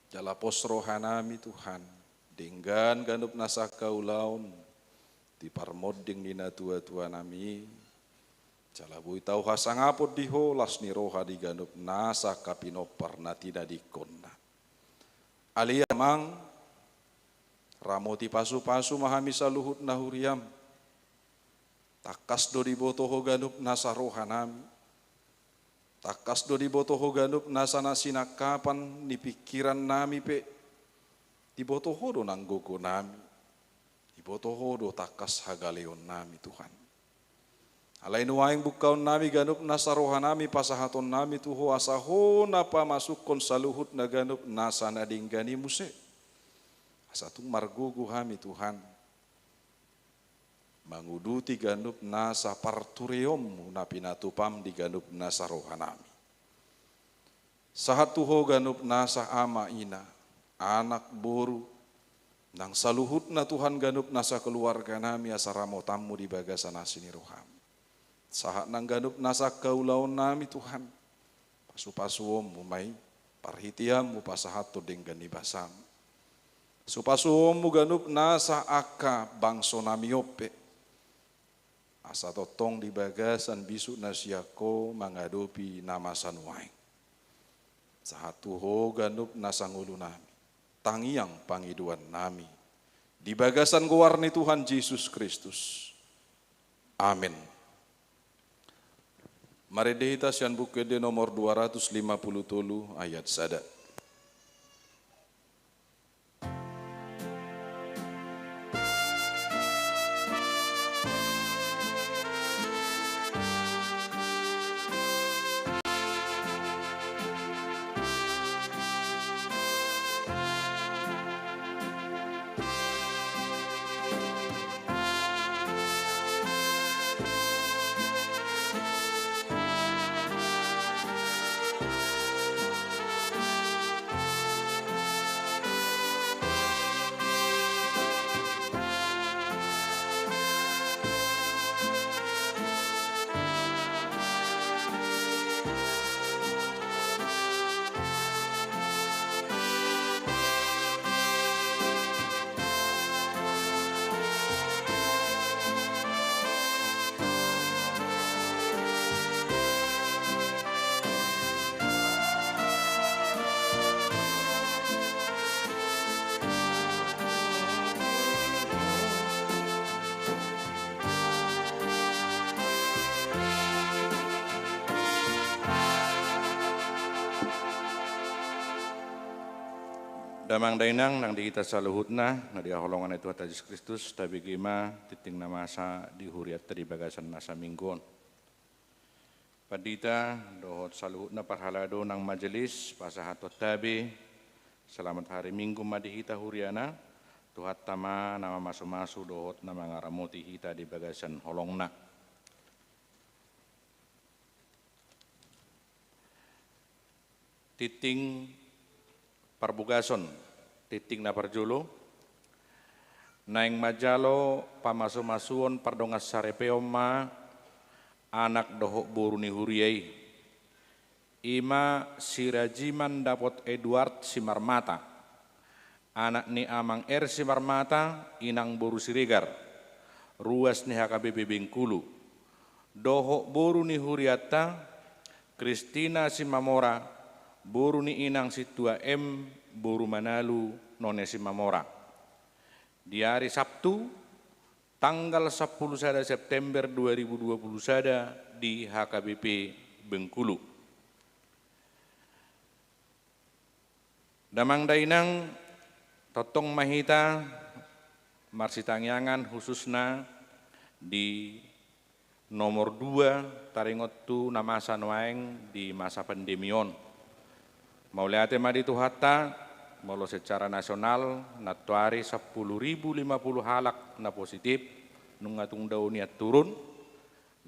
Jala pos roha nami Tuhan, denggan ganup nasa angka ulaon di parmonding ni natuatua nami, jala boi tau hasangapon di ho las ni roha di ganup nasa angka pinompar na tinadingkonna. Ale Amang, ramoti pasupasu ma hami saluhutna huriam. Tangkas do diboto ho ganup nasa roha nami. Tangkas do diboto ho ganup nasa na sinangkapan ni pingkiran nami pe. Diboto ho do nang gogo nami. Diboto ho do tangkas hagaleon nami Tuhan. Alai nuaeng bungkaon nami ganup nasa roha nami pasahaton nami tu ho asa ho na pamasukkon saluhutna ganup nasa na denggan i muse. Asa tung margogo hami Tuhan. Manguduti ganup nasa partureonmu na pinatupam di ganup nasa roha nami. Sahat tu ho ganup nasa ama ina, anak boru, nang saluhutna Tuhan ganup nasa keluarga nami asa ramotanmu di bagasan asi ni roham. Sahat nang ganup nasa angka ulaon nami Tuhan. Pasupasuonmu ma i, parhiteanmu pasahathon denggan ni basam. Supasuonmu ganup nasa angka bangso nami on pe. Asa tongtong di bagasan bisuk na sian ho mangadopi na masa nuaeng. Sahat tu ho ganup nasa ngolu nami. Tangiang pangidoan nami. Di bagasan goar ni Tuhan Jesus Kristus. Amen. Marende hita sian Buku Ende nomor dua ratus lima puluh tolu ayat sada. Damang dainang nang di hita saluhutna na dihaholongan ni Tuhanta Jesus Kristus, tabege ma tingting na masa di hurianta di bagasan nasa minggu on. Pandita dohot saluhutna parhalado nang majelis, pasahathon tabe, selamat hari Minggu ma di hita huriana. Tuhanta ma na mamasumasu dohot na mangaramoti hita di bagasan holongna. Tingting parbogason, tingting na parjolo. Naeng manjalo pamasumasuon pardongansaripeon ma anak dohot boru ni huria i. I ma Sirajiman Dapot Eduard Simarmata, anak ni Amang R. Simarmata, inang boru Siregar, ruas ni H K B P Bengkulu, dohot boru ni hurianta, Kristina Simamora, boru ni inang Sintua M, boru Manalu, none Simamora. Di ari Sabtu, tanggal sampulu sada September dua ribu dua puluh sada di H K B P Bengkulu. Damang dainang, tongtong ma hita marsitangiangan khususna di nomor dua taringot tu na masa nuaeng di masa pandemi on. Mauliate ma di Tuhanta, molo secara nasional nantoari sampulu ribu lima puluh halak na positif nunga tung dao nian turun,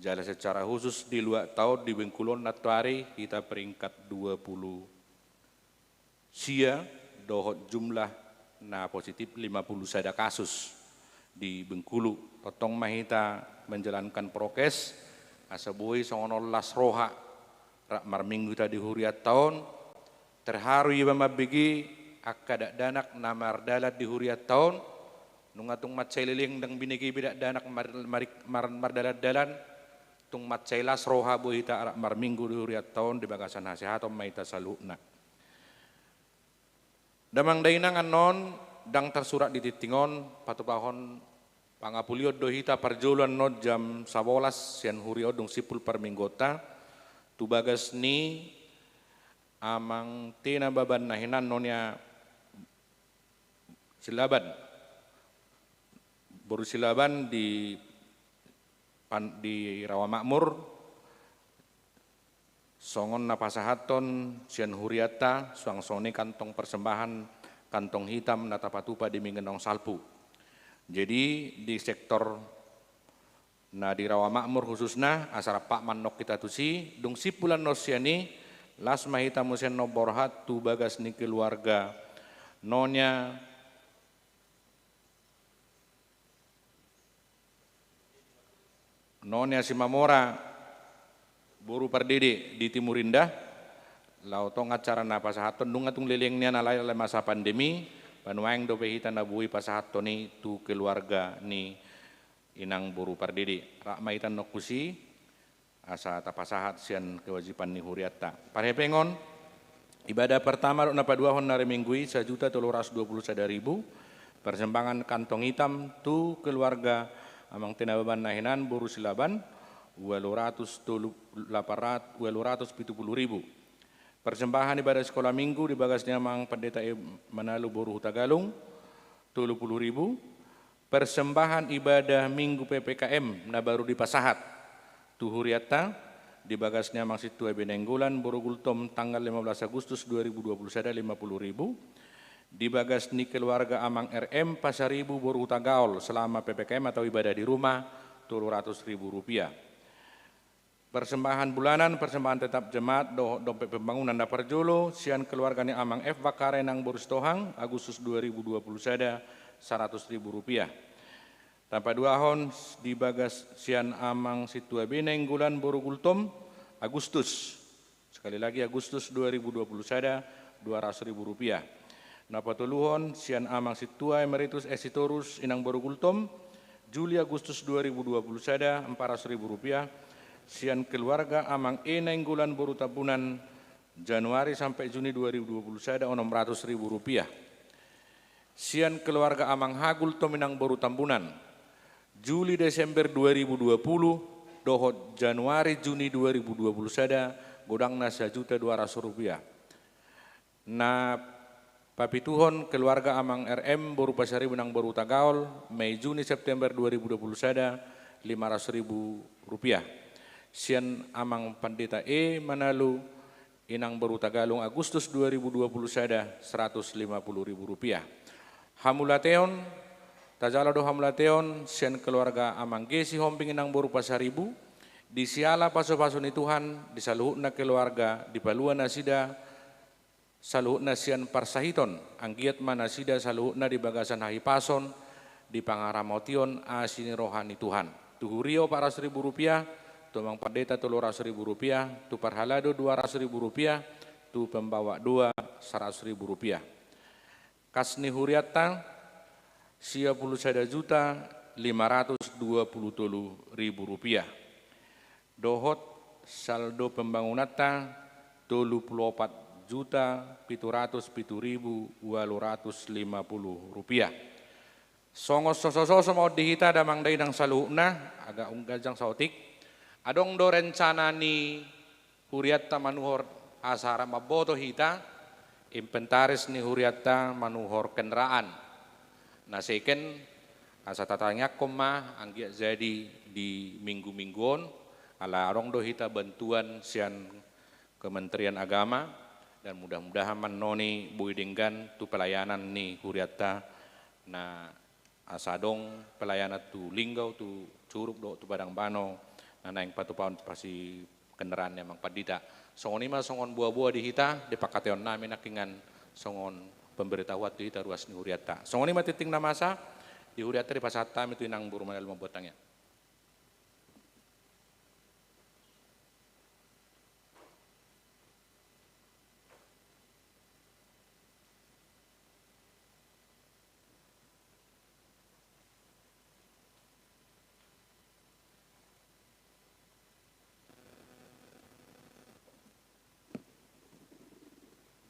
jala secara khusus di luatta on di Bengkulu on nantoari hita peringkat dua puluh sia dohot jumlah na positif lima puluh sada kasus di Bengkulu. Tongtong ma hita menjalankan prokes, asa boi songon on las roha rap marminggu hita di hurianta on. Terharu iba mambege angka dakdanak na mardalan di hurianta on. Nunga tung mansai leleng ndang binege be dakdanak mar-, mar-, mar-, mardalan-dalan. Tung mansai las roha boi hita rap marminggu di hurianta on, di bagasan hasehaton ma hita saluhutna. Damang dainang, annon ndang tarsurat di tingting on, patupahon pangapulion do hita parjolo annon jam sabolas sian huria on dung simpul parmingguonta tu bagas ni Amang Tena Baban na hinan Nonia Silaban. Boru Silaban di pan-, di Rawa Makmur, songon na pasahathon sian hurianta, suang songon i kantong persembahan, kantong hitam na tapatupa di Minggu naung salpu. Jadi, di sektor na di Rawa Makmur khususna, asa rap ma annon hita tusi, dung simpul annon sian i, las ma hita muse annon borhat tu bagas ni keluarga Nonia Nonia Simamora, boru Pardede di Timur Indah, laho tong acara na pasahathon, nunga tung leleng nian alai, alai masa pandemi, panuaeng dope hita na boi pasahathon i tu keluarga ni inang boru Pardede. Rap ma hita annon tusi, asa tapasahat sian kewajiban ni hurianta. Parhepengon, ibadah pertama dohot na paduahon na ari Minggu i, sajuta tolu ratus dua puluh sada ribu, persembahan kantong hitam tu keluarga Amang Tena Baban na hinan boru Silaban, ualu ratus tolu, lapan ratus, ualu ratus pitu puluh ribu. Persembahan ibadah sekolah Minggu di bagas ni Amang Pendeta E Manalu boru Hutagalung, tolu puluh ribu. Persembahan ibadah Minggu P P K M na baru dipasahat tu hurianta, di bagas ni Amang Sintua Bina Nainggolan boru Gultom tanggal lima belas Agustus dua ribu dua puluh sada, lima puluh ribu. Di bagas ni keluarga Amang R M Pasaribu boru Hutagaol selama P P K M atau ibadah di rumah, tolu ratus ribu rupiah. Persembahan bulanan, persembahan tetap jemaat dohot dompet pembangunan na parjolo sian keluarga ni Amang F Bakara Inang boru Sitohang, Agustus dua ribu dua puluh sada, saratus ribu rupiah. Na paduahon di bagas sian Amang Sintua Bina Nainggolan boru Gultom, Agustus. Sekali lagi, Agustus dua ribu dua puluh sada, dua ratus ribu rupiah. Na patoluhon sian Amang Sintua Emeritus S Sitorus Inang boru Gultom, Juli Agustus dua ribu dua puluh sada, empat ratus ribu rupiah. Sian keluarga Amang E Nainggolan boru Tambunan, Januari sampai Juni dua ribu dua puluh sada, enam ratus ribu rupiah. Sian keluarga Amang H Gultom Inang boru Tambunan, Juli Desember dua ribu dua puluh dohot Januari Juni dua ribu dua puluh sada, godangna sajuta dua ratus rupiah. Na papituhon keluarga Amang R M boru Pasaribu Inang boru Hutagaol, Mei Juni September dua ribu dua puluh sada, lima ratus ribu rupiah. Sian Amang Pendeta E Manalu Inang boru Hutagalung, Agustus dua ribu dua puluh sada, seratus lima puluh ribu rupiah. Hamauliateon, tajalo do hamauliateon sian keluarga Amang G Sihombing Inang boru Pasaribu, di siala pasupasu ni Tuhan di saluhutna keluarga, dipalua nasida saluhutna sian parsahiton, anggiat ma nasida saluhutna di bagasan hahipason, di pangaramotion asi ni roha ni Tuhan. Tu huria opat ratus ribu rupiah, tu Amang Pendeta tolu ratus ribu rupiah, tu parhalado dua ratus ribu rupiah, tu pembawa doa saratus ribu rupiah. Kas ni hurianta, sia pulu sada juta lima ratus dua pulu tolu ribu rupiah. Dohot saldo pembangunanta, tolu pulu opat juta pitu ratus pitu ribu ualu ratus lima pulu rupiah. Songon sosososo ma on di hita damang dainang saluhutna, agak umganjang saotik. Adong do rencana ni hurianta manuhor asa rap mamboto hita, inventaris ni hurianta manuhor kendaraan. Na second, asa tatangiangkon ma anggiat jadi di minggu-minggu on, ala adong do hita bantuan sian Kementerian Agama, dan mudah-mudahan ma annon i boi denggan tu pelayanan ni hurianta na asa adong pelayanan tu Linggau, tu Curug dohot tu Padang Bano, na naeng patupaon pasi kendaraan ni Amang Pandita. Songon i ma songon boa-boa di hita, di pangkataion nami nangkiningan songon pemberitahuan tu hita ruas ni hurianta. Songon i ma tingting na masa di hurianta dipasahat hami tu inang boru Manalum, mambuat tangiang.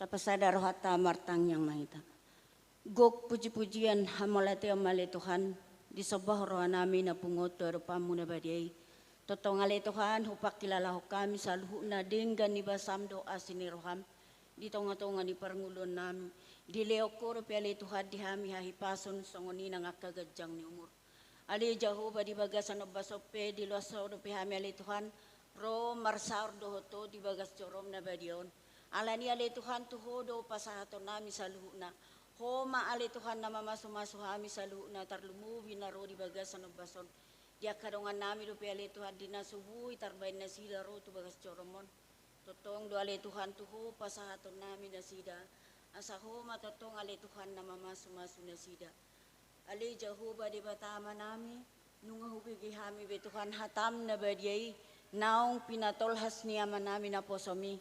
Tapasada rohanta, martangiang ma hita. Gok puji-pujian, hamauliateon ma ale Tuhan, disombahon rohanami na pungu on tu adopanmu na badia i. Tongtong ale Tuhan, hupangkilalahon hami saluhutna denggan ni basam dohot asi ni roham di tonga-tonga ni parngoluonnami. Dilehon Ho dope ale Tuhan di hami hahipason songon i nang angka ganjang ni umur. Ale Jahowa, di bagasan ombas on pe diloas Ho dope hami ale Tuhan, ro marsaor dohot Ho di bagas jorom na badia on. Alani ale Tuhan tu Ho do pasahatonnami saluhutna. Ho ma ale Tuhan na mamasu-masu hami saluhutna, tarlumobi na ro di bagasan ombas on. Di angka dongannami dope ale Tuhan di na so boi tarbaen nasida ro tu bagas jorom on. Tongtong do ale Tuhan tu Ho pasahatonnami nasida. Asa Ho ma tongtong ale Tuhan na mamasu-masu nasida. Ale Jahowa Debata Amanami, nunga hubege hami be Tuhan hatam na badia i, naung pinatolhas ni amanami naposom i.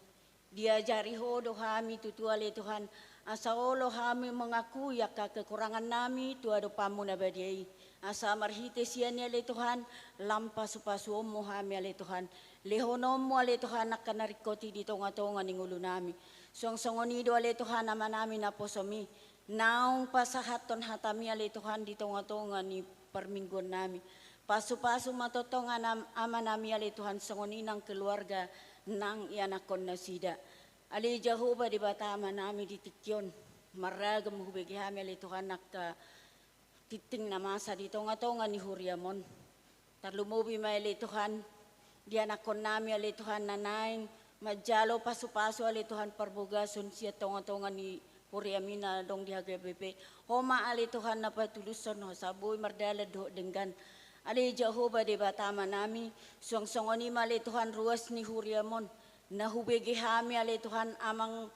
Diajari Ho do hami tutu ale Tuhan, asa olo hami mengakui angka kekurangannami tu adopanmu na badia i. Asa marhite sian i ale Tuhan, lam pasu-pasuonmu hami ale Tuhan. Lehononmu ale Tuhan angka na ringkot i di tonga-tonga ni ngolunami. Suang songon i do ale Tuhan amanami naposom i. Naung pasahathon hatami ale Tuhan di tonga-tonga ni parmingguonnami. Pasu-pasu ma tongtong anam-, amanami ale Tuhan songon i nang keluarga nang ianakhon nasida. Ale Jahowa Debata Amanami di tingki on, marragam hubege hami ale Tuhan angka tingting na masa di tonga-tonga ni huriam on. Tarlumobi ma ale Tuhan, di anakhonnami ale Tuhan na naeng manjalo pasu-pasu ale Tuhan parbogason sian tonga-tonga ni huriami na adong di H K B P. Ho ma ale Tuhan na patulushon, asa boi mardalan dohot denggan. Ale Jahowa Debata Amanami, suang songon i ma ale Tuhan ruas ni huriam on. Na hubege hami ale Tuhan amang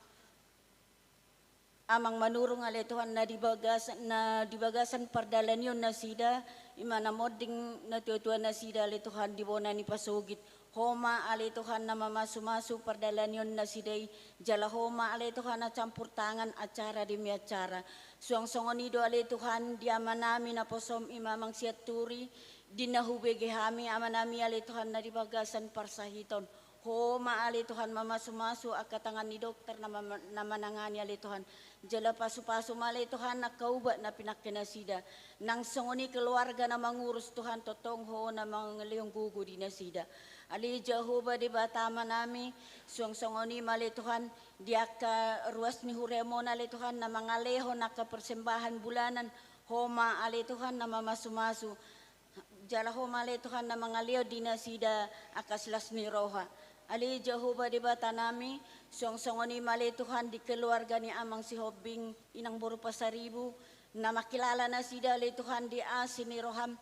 Amang Manurung ale Tuhan na di bagas-, na di bagasan pardalanion nasida, i ma na monding natua-tua nasida ale Tuhan di bona ni pasogit. Ho ma ale Tuhan na mamasu-masu pardalanion nasida i, jala Ho ma ale Tuhan na campur tangan acara demi acara. Suang songon i do ale Tuhan di amanami naposom i ma Amang Sianturi, di na hubege hami amanami ale Tuhan na di bagasan parsahiton. Ho ma ale Tuhan mamasu-masu angka tangan ni dokter na ma-, na manangani ale Tuhan. Jala pasu-pasu ma ale Tuhan angka ubat na pinangke nasida. Nang songon i keluarga na mangurus Tuhan tongtong Ho na mangalehon gogo di nasida. Ale Jahowa Debata Amanami, suang songon i ma ale Tuhan di angka ruas ni huriam on ale Tuhan na mangalehon angka persembahan bulanan. Ho ma ale Tuhan na mamasu-masu. Jala Ho ma ale Tuhan na mangalehon di nasida angka silas ni roha. Ale Jahowa Debatanami, suang songon i ma ale Tuhan di keluarga ni Amang Sihombing, Inang boru Pasaribu, na mangkilala nasida ale Tuhan di asi ni roham,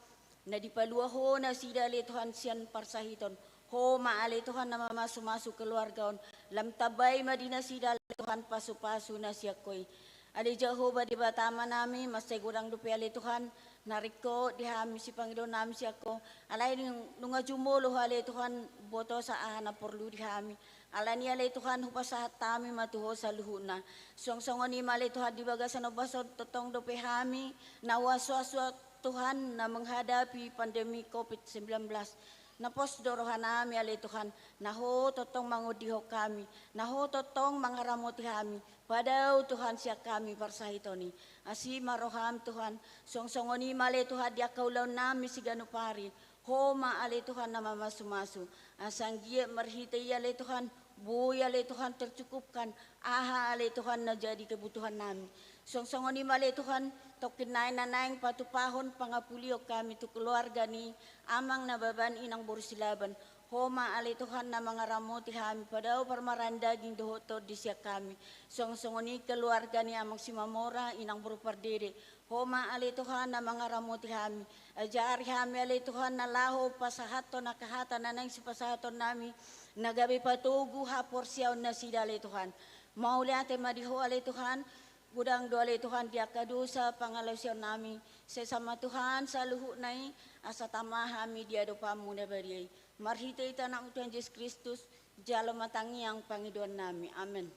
na dipalua Ho nasida ale Tuhan sian parsahiton. Ho ma ale Tuhan na mamasu-masu keluarga on, lam tambai ma di nasida ale Tuhan pasu-pasu na sian Ho i. Ale Jahowa Debata Amanami, mansai godang dope ale Tuhan, na ringkot di hami sipangidoonnami sian Ho, alai nung-, nunga jumolo Ho ale Tuhan, botosa aha na porlu di hami. Alani ale Tuhan, hupasahat hami ma tu Ho saluhutna. Suang songon i ma ale Tuhan di bagasan ombas on tongtong dope hami, na was-was Tuhan na menghadapi pandemi covid sembilan belas. Na pos do rohanami ale Tuhan, na Ho tongtong mangondihon hami, na Ho tongtong mangaramoti hami, padao Tuhan sian hami parsahiton i. Asi ma roham Tuhan, suang songon i ma ale Tuhan di angka ulaonnami siganup ari, Ho ma ale Tuhan na mamasu-masu, asa anggiat marhite i ale Tuhan, boi ale Tuhan tercukupkan, aha ale Tuhan na jadi kebutuhannami. Suang songon i ma ale Tuhan, tongkin nai na naeng patupahon pangapulion hami tu keluarga ni Amang Nababan Inang boru Silaban. Ho ma ale Tuhan na mangaramoti hami, padao parmaraan daging dohot tondi sian hami. Suang songon i keluarga ni Amang Simamora, Inang boru Pardede. Ho ma ale Tuhan na mangaramoti hami. Ajari hami ale Tuhan na laho pasahathon angka hata na naeng sipasahatonnami, na gabe patogu haporseaon nasida ale Tuhan. Mauliate ma di Ho ale Tuhan, Godang do ale Tuhan di angka dosa pangalaosionnami, sesa ma Tuhan saluhutna i, asa tama hami di adopanmu na badia i. Marhitehite Anakmu Tuhan Jesus Kristus, jalo ma tangiang pangidoannami. Amen.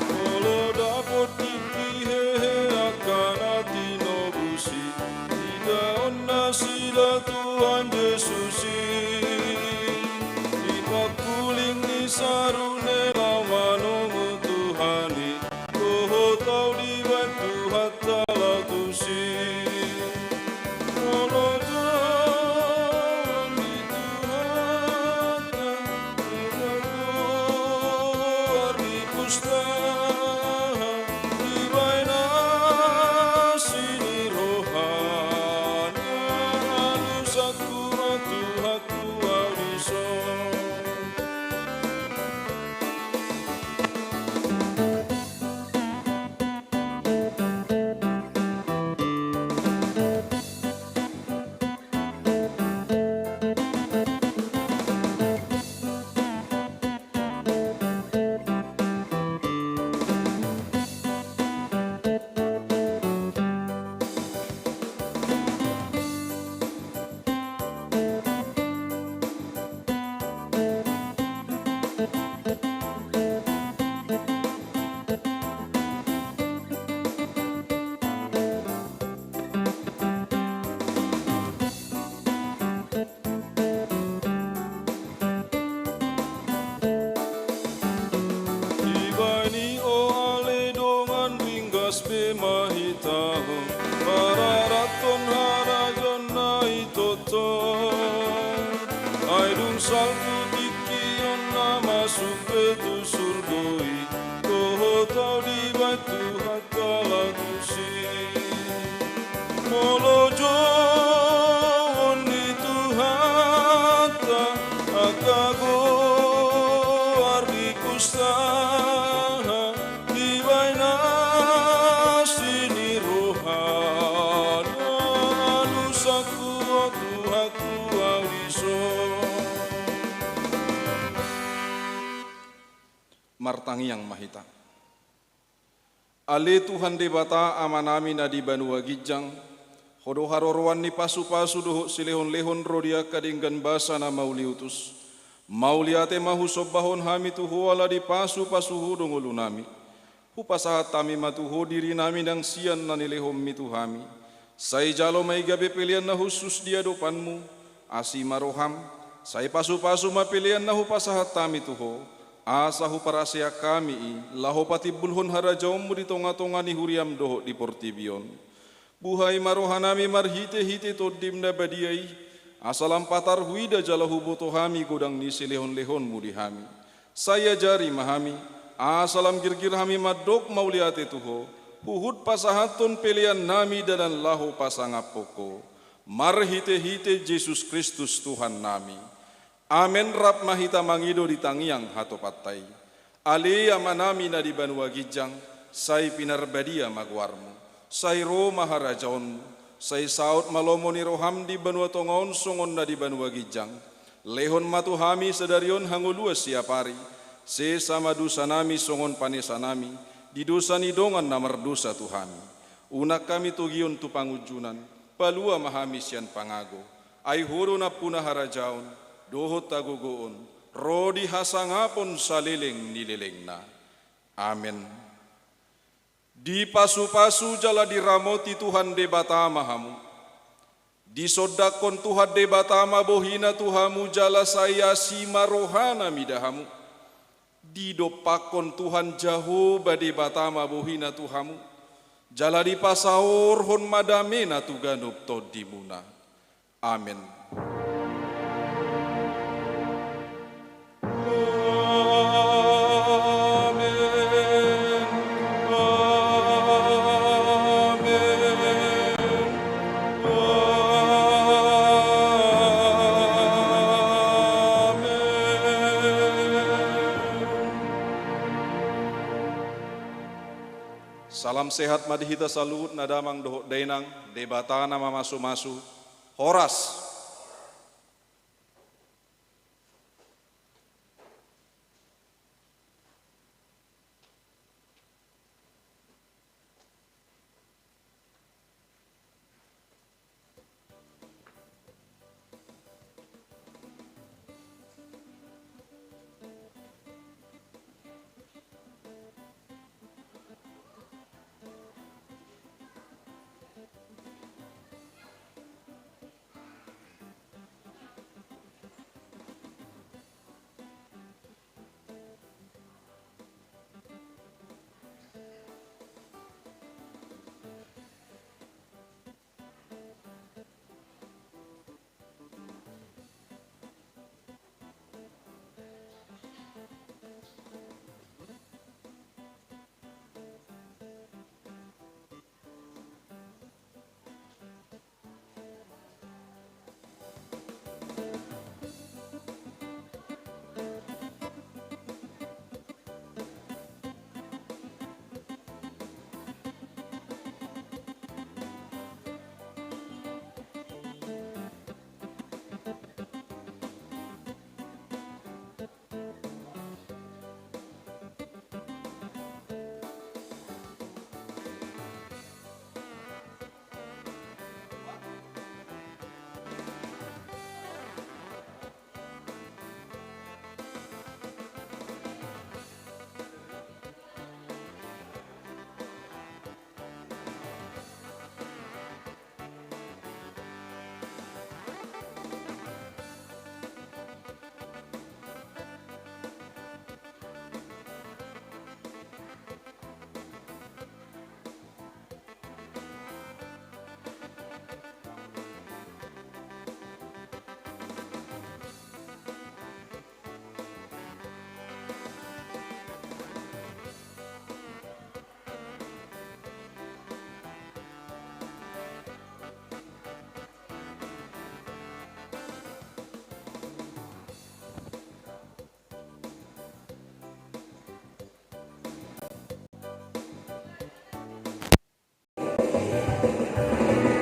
Molo dapot tingki hehe angka na tinobus i, idaon nasida Tuhan Jesus i. Dipangkuling ni sarune laho manongtong Tuhan i, dohot ahu dibaen Tuhanta laho tusi. Molo jalo ni Tuhanta, hita goar di pustaha, dibaen asi ni rohana, alusangku ma Tuhanku ahu dison. Dibaen i, o ale dongan, ringgas be ma hita on, pararathon harajaonna i tongtong. Ai dung salpu tingki on na masuk be tu surgo i, dohot ahu dibaen Tuhanta laho tusi. Molo jouon ni Tuhanta angka goar di pustaha, dibaen asi ni rohana, alusangku ma Tuhanku ahu dison. Martangiang ma hita. Ale Tuhan Debata, Amanami na di banua ginjang, Ho do haroroan ni pasupasu dohot silehonlehon ro di angka denggan basa na mauliutus. Mauliate ma husombahon hami tu Ho ala dipasupasu Ho do ngolunami. Hupasahat hami ma tu Ho dirinami nang sian na nilehonMi tu hami. Sai jalo ma i gabe pelean na hushus di adopanMu, asi ma rohaM, sai pasupasu ma pelean na hupasahat hami tu Ho, asa huparaseak hami i, laho patimbulhon harajaonMu di tongatonga ni huriaM dohot di portibi on. Buhai ma rohanami marhitehite TondiM na badia i, asa lam patar huida jala huboto hami godang ni silehonlehonMu di hami. Sai ajari ma hami, asa lam girgir hami mandok mauliate tu Ho, huhut pasahathon peleannami dalan laho pasangaphon Ho. Marhitehite Jesus Kristus Tuhannami. Amen. Rap ma hita mangido di tangiang hatopanta i. Ale Amanami na di banua ginjang, sai pinarbadia ma goarMu, sai ro ma harajaonMu, Sai saut ma lomo ni roham di banua tonga on songon na di banua ginjang. Lehon ma tu hami sadari on hangoluan siapari. Sesa ma dosanami songon panesanami di dosa ni dongan na mardosa tu hami. Unang hami togihon tu pangunjunan, palua ma hami sian pangago. Ai Ho do nampuna harajaon dohot hagogoon ro di hasangapon saleleng ni lelengna. Amen. Dipasupasu jala diramoti Tuhan Debata ma hamu. Disondangkon Tuhan Debata ma bohina tu hamu jala sai asi ma rohana mida hamu. Didompakkon Tuhan Jahowa Debata ma bohina tu hamu, jala dipasaorhon ma damena tu ganup tondimuna. Amen. Amen. Amen. Amen. Salam sehat ma di hita saluhutna damang dohot dainang, Debata na mamasumasu. Horas.